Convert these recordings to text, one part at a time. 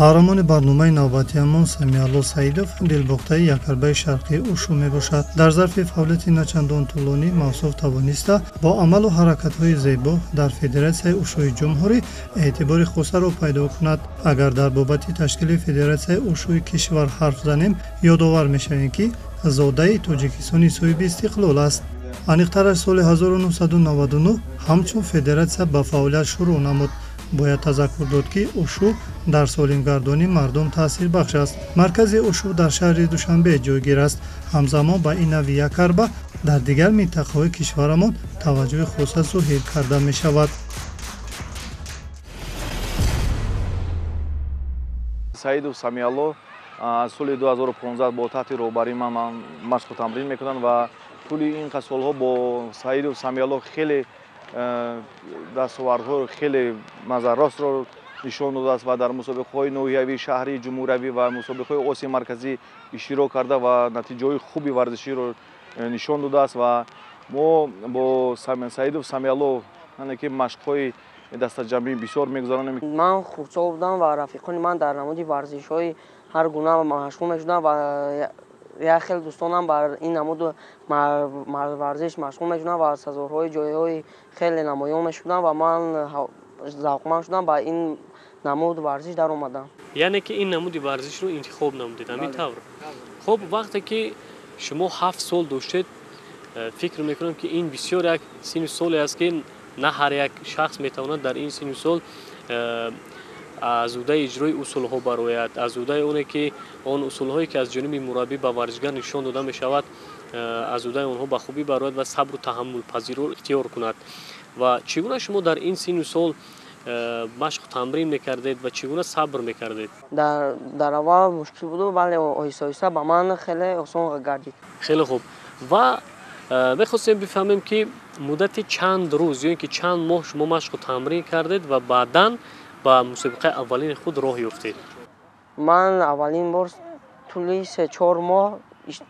Қаҳрамони барномаи навбатиамон Самиалло Саидов дилбохтаи якарбаи шарқии ушу мебошад. Дар зарфи фаъолияти начандон тӯлонӣ мавсуф тавониста бо амалу ҳаракатҳои зебо дар Федератсияи ушӯи ҷумҳурӣ эътибори хосаро пайдо кунад. Агар дар бобати ташкили Федератсияи ушӯи кишвар ҳарф занем, ёдовар мешавем, ки зодаи Тоҷикистони соҳиби истиқлол аст. Аниқтараш соли 1999 ҳамчун федератсия ба фаъолият шурӯъ намуд. Бояд тазаккур дод, ки ушу дар солимгардонии мардум таъсирбахш аст. Маркази ушу дар шаҳри Душанбе ҷойгир аст. Ҳамзамон ба ин нави якарба дар дигар минтақаҳои кишварамон таваҷҷӯҳи хоса зоҳир карда мешавад. Саидов Самиалло аз соли 2015 бо таҳти роҳбарии ман машқу тамрин мекунанд ва тӯли ин қадр солҳо бо Саидов Самиалло хеле дастовардҳоро хеле назаррасро нишон додааст ва дар мусобиқаҳои ноҳиявӣ, шаҳрӣ, ҷумҳуриявӣ ва мусобиқаҳои Осиёи Марказӣ иштирок карда ва натиҷаҳои хуби варзиширо нишон додааст. Ва мо бо Саидов Самиалло яъне ки машқҳои дастаҷамъӣ бисёр мегузаронем. Ман хурдсол будам ва рафиқони ман дар намуди варзишҳои ҳар гуна машғул мешуданд ва як хел дӯстонам бар ин намуду варзиш машғул мешуданд ва сазорҳои ҷойҳои хеле намоён мешуданд ва ман завқманд шудам, ба ин намуд варзиш даромадам. Яъне ки ин намуди варзишро интихоб намудед, ҳамин тавр? Хуб, вақте ки шумо 7 сол доштед, фикр мекунам, ки ин бисёр як синну соле аст, ки на ҳар як шахс метавонад дар ин синну сол аз уҳдаи иҷрои усулҳо барояд, аз уҳдаи оне ки он усулҳое ки аз ҷониби мураббӣ ба варзишгар нишон дода мешавад, аз уҳдаи онҳо ба хубӣ барояд ва сабру таҳаммулпазирро ихтиёр кунад. Ва чӣ гуна шумо дар ин синну сол машқу тамрин мекардед ва чӣ гуна сабр мекардед? Дар аввал мушкил буду, вале оҳиста оҳиста ба ман хеле осон гардид. Хеле хуб. Ва мехостем бифаҳмем, ки муддати чанд рӯз ё ин ки чанд моҳ шумо машқу тамрин кардед ва баъдан ба мусобиқаи аввалини худ роҳ ёфтед? Ман аввалин бор тӯли 3-4 моҳ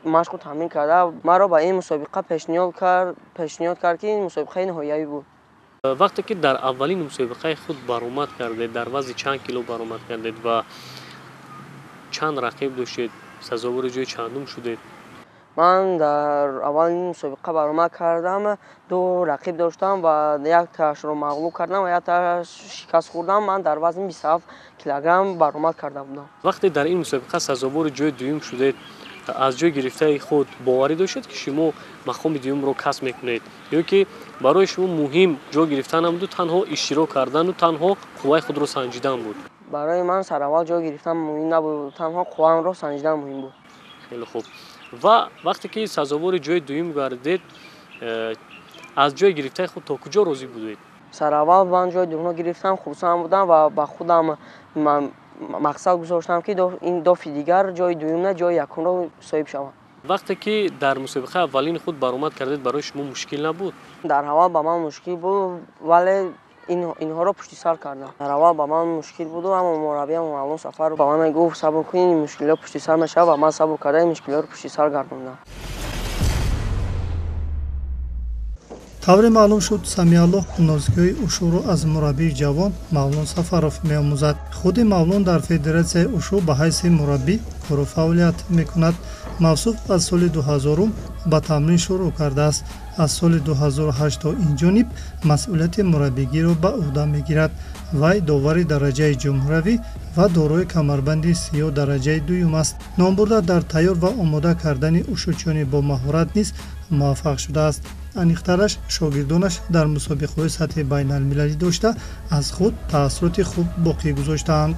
машқу тамрин карда, маро ба ин мусобиқа пешниҳод кард, ки ин мусобиқаи ниҳоявӣ буд. Вақте ки дар аввалин мусобиқаи худ баромад кардед, дар вазни чанд кило баромад кардед ва чанд рақиб доштед, сазовори ҷои чандум шудед? Ман дар аввалин мусобиқа баромад кардам, 2 рақиб доштам ва якташро мағлуб кардам ва якташ шикаст хӯрдам. Ман дар вазни 27 килограмм баромад карда будам. Вақте дар ин мусобиқа сазовори ҷои дуюм шудед, аз ҷои гирифтаи худ боварӣ доштед, ки шумо мақоми дуюмро касб мекунед, ё ки барои шумо муҳим ҷой гирифтан набуду танҳо иштирок кардану танҳо қувваи худро санҷидан буд? Барои ман сараввал ҷой гирифтан муҳим набуд, танҳо қувваамро санҷидан муҳим буд. Хеле хуб. Ва вақте ки сазовори ҷои дуюм гардид, аз ҷои гирифтаи худ то куҷо розӣ будед? Сараввал ман ҷои дуюмро гирифтам, хурсанд будам ва ба худам мақсад гузоштам, ки ин дофи дигар ҷои дуюм на, ҷои якумро соҳиб шавам. Вақте ки дар мусобиқаи аввалини худ баромад кардед, барои шумо мушкил набуд? Дар аввал ба ман мушкил буд, вале инҳоро пушти сар кардам. Дар аввал ба ман мушкил буду, аммо мураббиям Мавлон Сафаров ба ман гуфт, сабр кун, ин мушкилиҳо пушти сар мешавад ва ман сабр карда ин мушкилиҳоро пушти сар гардондам. Тавре маълум шуд, Самиалло нозикиҳои ушуро аз мураббии ҷавон Мавлон Сафаров меомӯзад. Худи Мавлон дар Федератсияи ушу ба ҳайси мураббӣ кору фаъолият мекунад. Мавсуф аз соли 2000 ба тамрин шурӯъ кардааст. Аз соли 2008 то ин ҷониб масъулияти мураббигиро ба ӯҳда мегирад. Вай довари дараҷаи ҷумҳуравӣ ва дорои камарбанди сиёҳ дараҷаи дуюм аст. Номбурда дар тайёр ва омода кардани ушучиёни бомаҳорат низ муваффақ шудааст. Аниқтараш шогирдонаш дар мусобиқаҳои сатҳи байналмилалӣ дошта аз худ таассуроти хуб боқӣ гузоштаанд.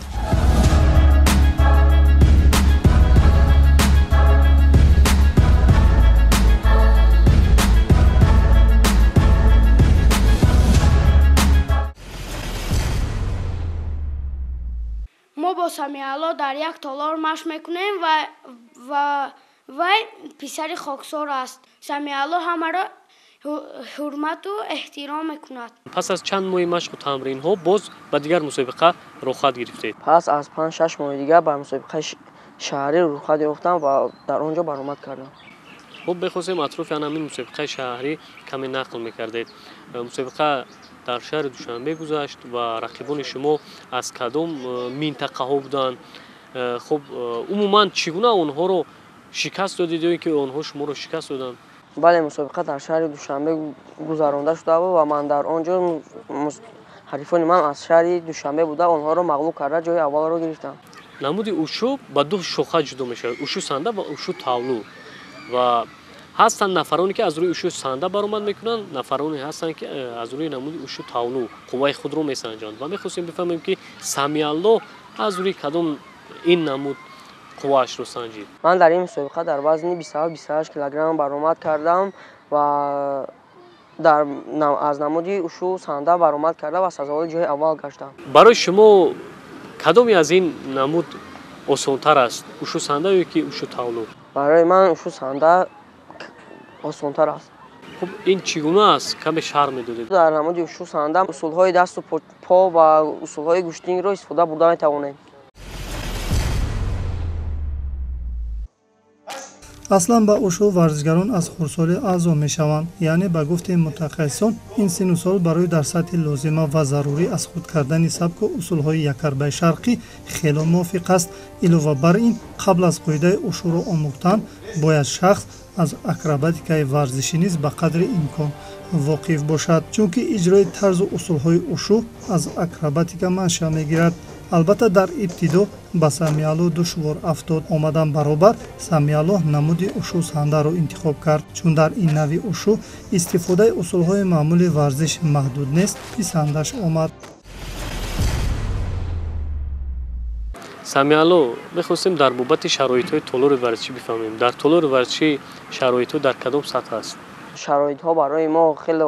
Мо бо Самиалло дар як толор машқ мекунем ва вай писари хоксор аст. Самиалло ҳамаро ҳурмату эҳтиром мекунад. Пас аз чанд моҳи машқу тамринҳо боз ба дигар мусобиқа рухсат гирифтед? Пас аз 5-6 моҳи дигар ба мусобиқаи шаҳрӣ рухсат ёфтам ва дар он ҷо баромад кардам. Хуб, мехостем атрофи ҳамин мусобиқаи шаҳрӣ каме нақл мекардед. Мусобиқа Дар шаҳри Душанбе гузашт ва рақибони шумо аз кадом минтақаҳо буданд? Хуб, умуман чӣ гуна онҳоро шикаст додед ё ин ки онҳо шуморо шикаст доданд? Бале, мусобиқа дар шаҳри Душанбе гузаронда шуда буд ва ман дар он ҷо ҳарифони ман аз шаҳри Душанбе буда, онҳоро мағлуб карда ҷои аввалро гирифтам. Намуди ушу ба ду шоха ҷудо мешавад: ушу санда ва ушу тавлу. Ва ҳастанд нафароне, ки аз рӯи ушу санда баромад мекунанд, нафароне ҳастанд, ки аз рӯи намуди ушу тавлу қувваи худро месанҷанд. Ва мехостем бифаҳмем, ки Самиалло аз рӯи кадом ин намуд қувваашро санҷид. Ман дар ин мусобиқа дар вазни 27-28 килограмм баромад кардам ва аз намуди ушу санда баромад карда ва сазовори ҷои аввал гаштам. Барои шумо кадоме аз ин намуд осонтар аст, ушу санда ё ки ушу тавлу? Барои ман ушу санда осонтар аст. Хуб, ин чӣ гуна аст? Каме шарҳ медодед. Дар намуди ушу санда усулҳои дасту по ва усулҳои гӯштингро истифода бурда метавонем. Аслан ба ушу варзишгарон аз хурдсолӣ аъзо мешаванд, яъне ба гуфти мутахассисон ин синну сол барои дар сатҳи лозима ва зарурӣ аз худ кардани сабку усулҳои якарбаи шарқӣ хело мувофиқ аст. Илова бар ин, қабл аз қоидаи ушуро омӯхтан бояд шахс аз акробатикаи варзишӣ низ ба қадри имкон воқиф бошад, чунки иҷрои тарзу усулҳои ушу аз акробатика маншаъ мегирад. Албатта, дар ибтидо ба Самиалло душвор афтод. Омадан баробар Самиалло намуди ушу сандаро интихоб кард, чун дар ин нави ушу истифодаи усулҳои маъмули варзиш маҳдуд нест, писандаш омад. Самиалло, мехостем дар бобати шароитҳои толори варзишӣ бифаҳмем. Дар толори варзишӣ шароитҳо дар кадом сатҳ аст? Шароитҳо барои мо хеле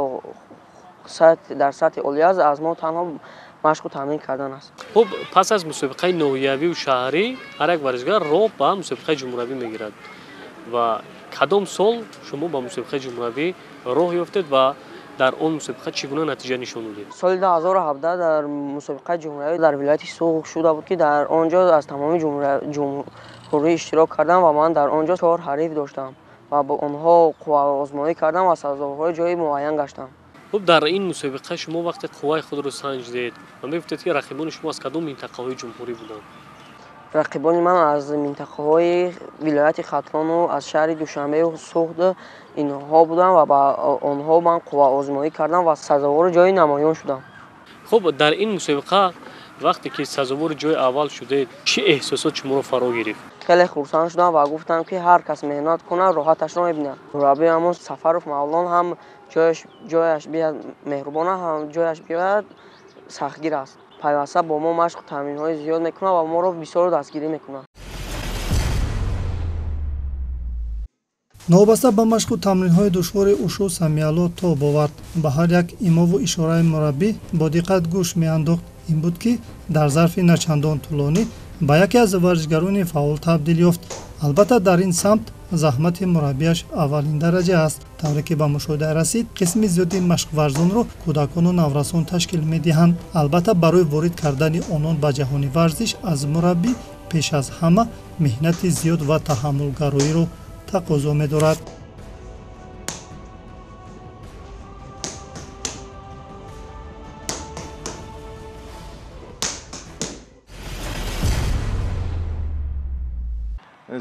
дар сатҳи олӣ аст, аз мо танҳо машқу тамрин кардан аст. Хуб, пас аз мусобиқаи ноҳиявию шаҳрӣ ҳар як варзишгар роҳ ба мусобиқаи ҷумҳуравӣ мегирад. Ва кадом сол шумо ба мусобиқаи ҷумҳуравӣ роҳ ёфтед ва дар он мусобиқа чӣ гуна натиҷа нишон додед? Соли 2017 дар мусобиқаи ҷумҳуравӣ дар вилояти Суғд шуда буд, ки дар он ҷо аз тамоми ҷумҳурӣ иштирок кардам ва ман дар он ҷо 4 ҳариф доштам ва бо онҳо қувваозмоӣ кардам ва сазоворҳои ҷои муайян гаштам. Хуб, дар ин мусобиқа шумо вақте қувваи худро санҷидед ва мегуфтед, ки рақибони шумо аз кадом минтақаҳои ҷумҳурӣ буданд? Рақибони ман аз минтақаҳои вилояти Хатлону аз шаҳри Душанбеу Суғд инҳо буданд ва ба онҳо ман қувваозмоӣ кардам ва сазовори ҷои намоён шудам. Хуб, дар ин мусобиқа вақте ки сазовори ҷои аввал шудед, чӣ эҳсосот шуморо фаро гирифт? Хеле хурсанд шудам ва гуфтам, ки ҳар кас меҳнат кунад, роҳаташро мебинад. Мураббиамон Сафаров Мавлон ҳам ҷояш биёяд меҳрубона, ҳам ҷояш биёяд сахтгир аст. Пайваста бо мо машқу тамринҳои зиёд мекунад ва моро бисёр дастгирӣ мекунад. Новобаста ба машқу тамринҳои душвори ушу Самиалло тоб овард. Ба ҳар як имову ишораи мураббӣ бо диққат гӯш меандохт. Ин буд, ки дар зарфи начандон тӯлонӣ ба яке аз варзишгарони фаъол табдил ёфт. Албатта, дар ин самт заҳмати мураббиаш аввалин дараҷа аст. Тавре ки ба мушоҳида расид, қисми зиёди машқварзонро кӯдакону наврасон ташкил медиҳанд. Албатта, барои ворид кардани онон ба ҷаҳони варзиш аз мураббӣ пеш аз ҳама меҳнати зиёд ва таҳаммулгароиро тақозо медорад.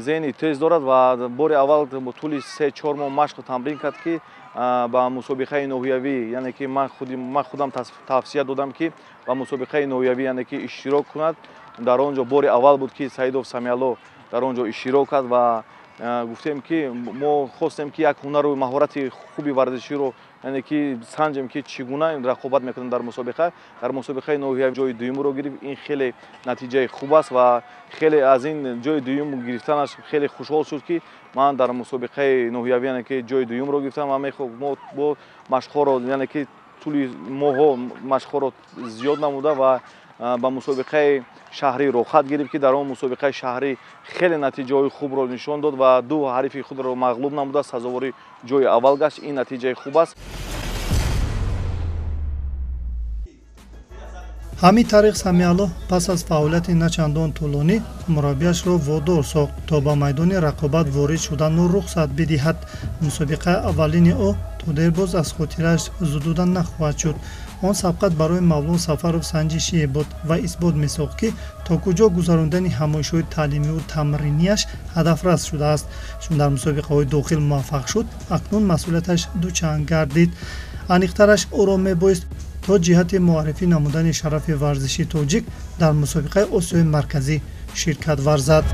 Зеҳни тез дорад ва бори аввал бо тӯли 3-4 моҳ машқу тамрин кард, ки ба мусобиқаи ноҳиявӣ, яъне ки ман худам тавсия додам, ки ба мусобиқаи ноҳиявӣ, яъне ки иштирок кунад. Дар он ҷо бори аввал буд, ки Саидов Самиалло дар он ҷо иштирок кард ва гуфтем, ки мо хостем, ки як ҳунару маҳорати хуби варзиширо, яъне ки санҷем, ки чӣ гуна рақобат мекунанд дар мусобиқа. Дар мусобиқаи ноҳия ҷои дуюмро гирифт. Ин хеле натиҷаи хуб аст ва хеле аз ин ҷои дуюм гирифтанаш хеле хушҳол шуд, ки ман дар мусобиқаи ноҳиявӣ, яъне ки ҷои дуюмро гирифтам ва мо бо машқҳоро, яъне ки тӯли моҳҳо машқҳоро зиёд намуда ва ба мусобиқаи шаҳрӣ роҳхат гирифт, ки дар он мусобиқаи шаҳрӣ хеле натиҷаҳои хубро нишон дод ва ду ҳарифи худро мағлуб намуда сазовори ҷои аввал гашт. Ин натиҷаи хуб аст. Ҳамин тариқ Самиалло пас аз фаъолияти начандон тӯлонӣ мураббиашро водор сохт, то ба майдони рақобат ворид шудану рухсат бидиҳад. Мусобиқаи аввалини ӯ то дербоз аз хотирааш зудуда нахоҳад шуд. Он сабқат барои Мавлон Сафаров санҷишие буд ва исбот месохт, ки то куҷо гузарондани ҳамоишҳои таълимиву тамринияш ҳадафрас шудааст. Чун дар мусобиқаҳои дохил муваффақ шуд, акнун масъулияташ дучанд гардид. Аниқтараш, ӯро мебоист то ҷиҳати муаррифӣ намудани шарафи варзиши тоҷик дар мусобиқаи Осиёи Марказӣ ширкат варзад.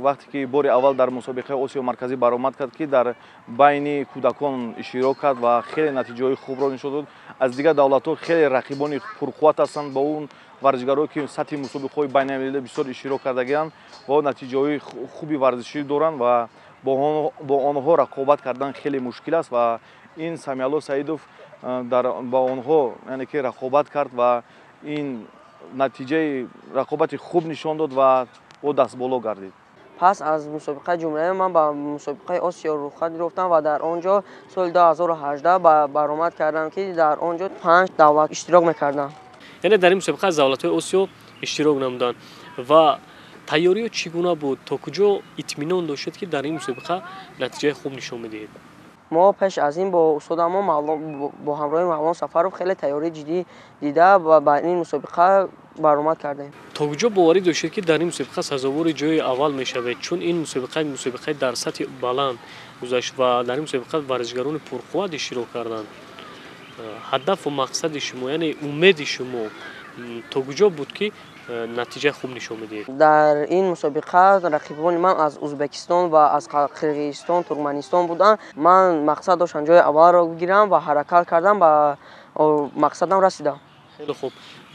Вақте ки бори аввал дар мусобиқаи Осиёи Марказӣ баромад кард, ки дар байни кӯдакон иштирок кард ва хеле натиҷаҳои хубро нишон дод. Аз дигар давлатҳо хеле рақибони пурқувват ҳастанд, ба он варзишгарое ки сатҳи мусобиқаҳои байналмилалӣ бисёр иштирок кардагианд ва натиҷаҳои хуби варзишӣ доранд ва бо онҳо рақобат кардан хеле мушкил аст. Ва ин Самиалло Саидов ба онҳо яъне ки рақобат кард ва ин натиҷаи рақобати хуб нишон дод ва ӯ дастболо гардид. Пас аз мусобиқаи ҷумҳуриявӣ ман ба мусобиқаи Осиё рухсат гирифтам ва дар он ҷо соли 2018 баромад кардам, ки дар он ҷо 5 давлат иштирок мекарданд. Яъне дар ин мусобиқа аз давлатҳои Осиё иштирок намуданд. Ва тайёриё чӣ гуна буд? То куҷо итминон доштед, ки дар ин мусобиқа натиҷаи хуб нишон медиҳед? Мо пеш аз ин бо устодамон бо ҳамроҳи Мавлон Сафаров хеле тайёрии ҷиддӣ дида ва ба ин мусобиқа баромад кардем. То куҷо боварӣ доштед, ки дар ин мусобиқа сазовори ҷои аввал мешавед? Чун ин мусобиқа мусобиқаи дар сатҳи баланд гузашт ва дар ин мусобиқа варзишгарони пурқувват иштирок карданд. Ҳадафу мақсади шумо, яъне умеди шумо то куҷо буд, ки натиҷаи хуб нишон медиҳед? Дар ин мусобиқа рақибони ман аз Ӯзбекистон ва аз Қирғизистон, Туркманистон буданд. Ман мақсад доштам ҷои аввалро бигирам ва ҳаракат кардам, ба мақсадам расидам. Хеле хуб.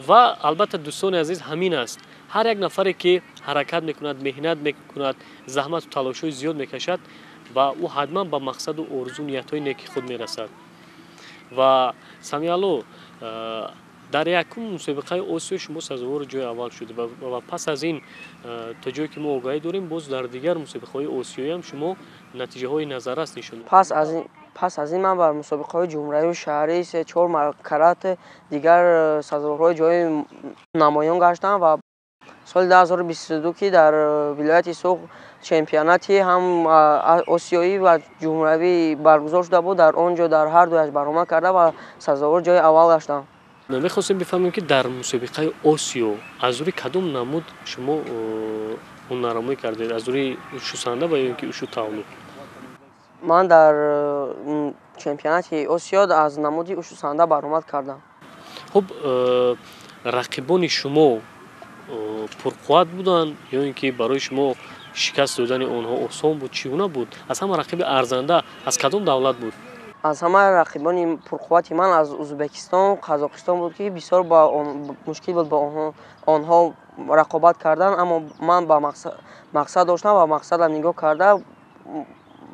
Ва албатта, дӯстони азиз, ҳамин аст. Ҳар як нафаре ки ҳаракат мекунад, меҳнат мекунад, заҳмату талошҳои зиёд мекашад ва ӯ ҳатман ба мақсаду орзу ниятҳои неки худ мерасад. Ва Самиалло, дар якум мусобиқаи Осиё шумо сазовори ҷои аввал шудед ва пас аз ин, то ҷое ки мо огаҳӣ дорем, боз дар дигар мусобиқаҳои осиёиам шумо натиҷаҳои назаррас нишон додед. Пас аз ин ман ба мусобиқаҳои ҷумҳуриявию шаҳрӣ 3-4 карат дигар сазоворҳои ҷои намоён гаштам ва соли 2022, ки дар вилояти Суғд чемпионати ҳам осиёӣ ва ҷумҳуриявӣ баргузор шуда буд, дар он ҷо дар ҳар дуяш баромад карда ва сазовор ҷои аввал гаштам. Мехостем бифаҳмем, ки дар мусобиқаи Осиё аз рӯи кадом намуд шумо ҳунарнамоӣ кардед? Аз рӯи ушусанда ва ё ин ки ушу таолуқ? Ман дар чемпионати Осиё аз намуди ушусанда баромад кардам. Хуб, рақибони шумо пурқувват буданд ё ин ки барои шумо шикаст додани онҳо осон буд? Чӣ гуна буд? Аз ҳама рақиби арзанда аз кадом давлат буд? Аз ҳама рақибони пурқуввати ман аз Ӯзбекистон, Қазоқистон буд, ки бисёр мушкил буд бо онҳо рақобат кардан, аммо ман ба мақсад доштам ва мақсадам нигоҳ карда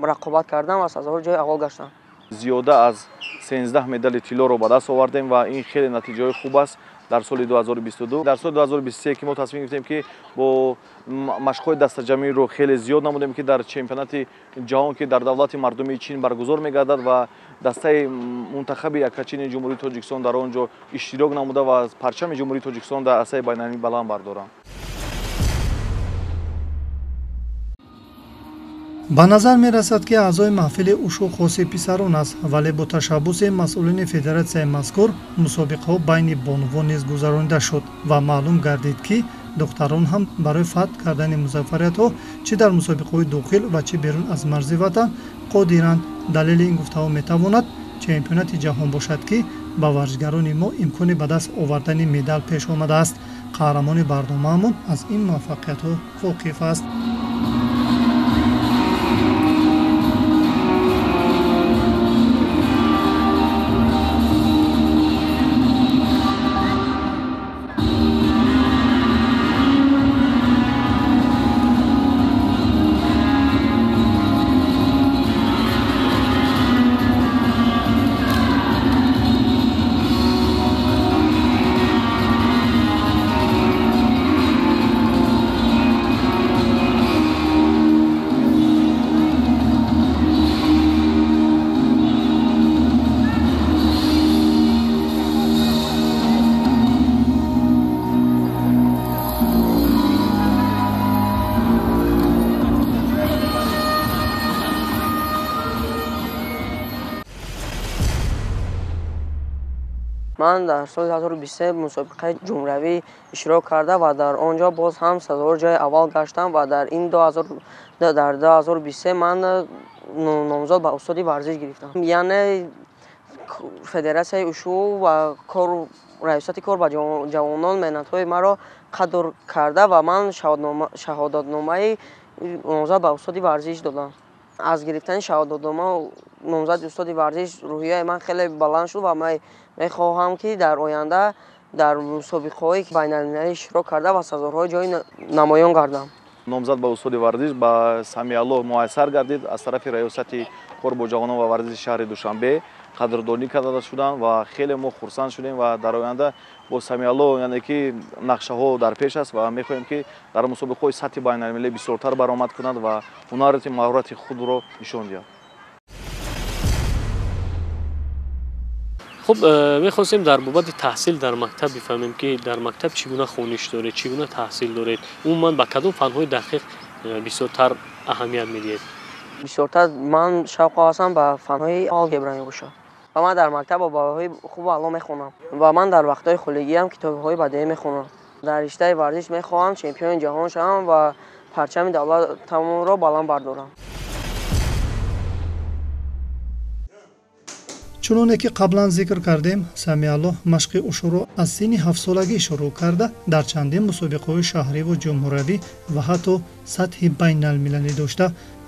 рақобат кардам ва сазовори ҷои аввал гаштам. Зиёда аз 13 медали тиллоро ба даст овардем ва ин хеле натиҷаҳои хуб аст дар соли 2022. Дар соли 2023 ки мо тасмим гирифтем, ки бо машқҳои дастаҷамъиро хеле зиёд намудем, ки дар чемпионати ҷаҳон, ки дар давлати мардумии Чин баргузор мегардад ва дастаи мунтахаби яккачини Ҷумҳурии Тоҷикистон дар он ҷо иштирок намуда ва парчами Ҷумҳурии Тоҷикистон дар арсаи байналмилалӣ баланд бардоранд. Ба назар мерасад, ки аъзои маҳфили ушу хоси писарон аст, вале бо ташаббуси масъулини федератсияи мазкур мусобиқаҳо байни бонувон низ гузаронида шуд ва маълум гардид, ки духтарон ҳам барои фатҳ кардани музаффариятҳо чӣ дар мусобиқаҳои дохил ва чӣ берун аз марзи ватан қодиранд. Далели ин гуфтаҳо метавонад чемпионати ҷаҳон бошад, ки ба варзишгарони мо имкони ба даст овардани медал пеш омадааст. Қаҳрамони барномаамон аз ин муваффақиятҳо воқиф аст. Ман дар соли 2023 мусобиқаи ҷумҳуриявӣ иштирок карда ва дар он ҷо боз ҳам сазовор ҷои аввал гаштам ва дар ин 2023 ман номзад ба устоди варзиш гирифтам. Яъне федератсияи ушу ва раёсати кор ба ҷавонон меҳнатҳои маро қадр карда ва ман шаҳодатномаи номзад ба устоди варзиш додам. Аз гирифтани шаҳодатнома номзади устоди варзиш рӯҳияи ман хеле баланд шуд ва ман мехоҳам, ки дар оянда дар мусобиқаҳои байналмилалӣ иштирок карда ва сазоворҳои ҷои намоён гардам. Номзад ба устоди варзиш ба Самиалло муяссар гардид аз тарафи раёсати кор бо ҷавонон ва варзиши шаҳри Душанбе қадрдонӣ карда шуданд ва хеле мо хурсанд шудем ва дар оянда бо Самиалло, яъне ки нақшаҳо дар пеш аст ва мехоҳем, ки дар мусобиқаҳои сатҳи байналмилалӣ бисёртар баромад кунад ва ҳунарати маҳорати худро нишон диҳад. Хуб, мехостем дар бобати таҳсил дар мактаб бифаҳмем, ки дар мактаб чӣ гуна хониш доред, чӣ гуна таҳсил доред, умуман ба кадом фанҳои дақиқ бисёртар аҳамият медиҳед? Бисёртар ман шавқо ҳастам ба фанҳои алгебра мебошад ва ман дар мактаб бо баҳоҳои хубу аъло мехонам ва ман дар вақтҳои холигиам китобҳои бадеӣ мехонам. Дар риштаи варзиш мехоҳам чемпиони ҷаҳон шавам ва парчами давлатамонро баланд бардорам. Чуноне ки қаблан зикр кардем, Самиалло машқи ушуро аз синни ҳафтсолагӣ шурӯъ карда, дар чандин мусобиқаҳои шаҳриву ҷумҳуравӣ ва ҳатто сатҳи байналмилалӣ дошта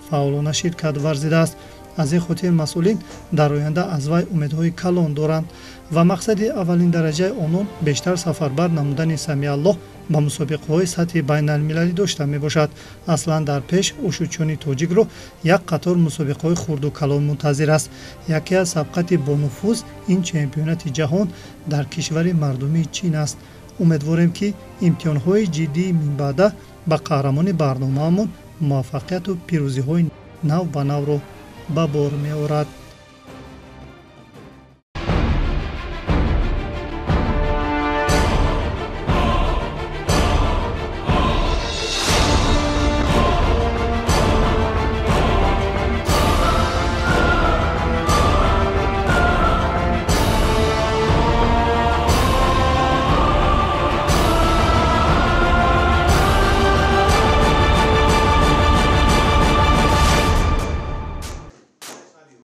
фаъолона ширкат варзидааст. Аз ин хотир масъулин дар оянда аз вай умедҳои калон доранд ва мақсади аввалин дараҷаи онон бештар сафарбар намудани Самиалло ба мусобиқаҳои сатҳи байналмилалӣ дошта мебошад. Аслан дар пеш ушучони тоҷикро як қатор мусобиқаҳои хурду калон мунтазир аст. Яке аз сабқати бонуфуз ин чемпионати ҷаҳон дар кишвари мардумии Чин аст. Умедворем, ки имтиҳонҳои ҷиддии минбаъда ба қаҳрамони барномаамон муваффақияту пирӯзиҳои нав ба навро ба бор меорад.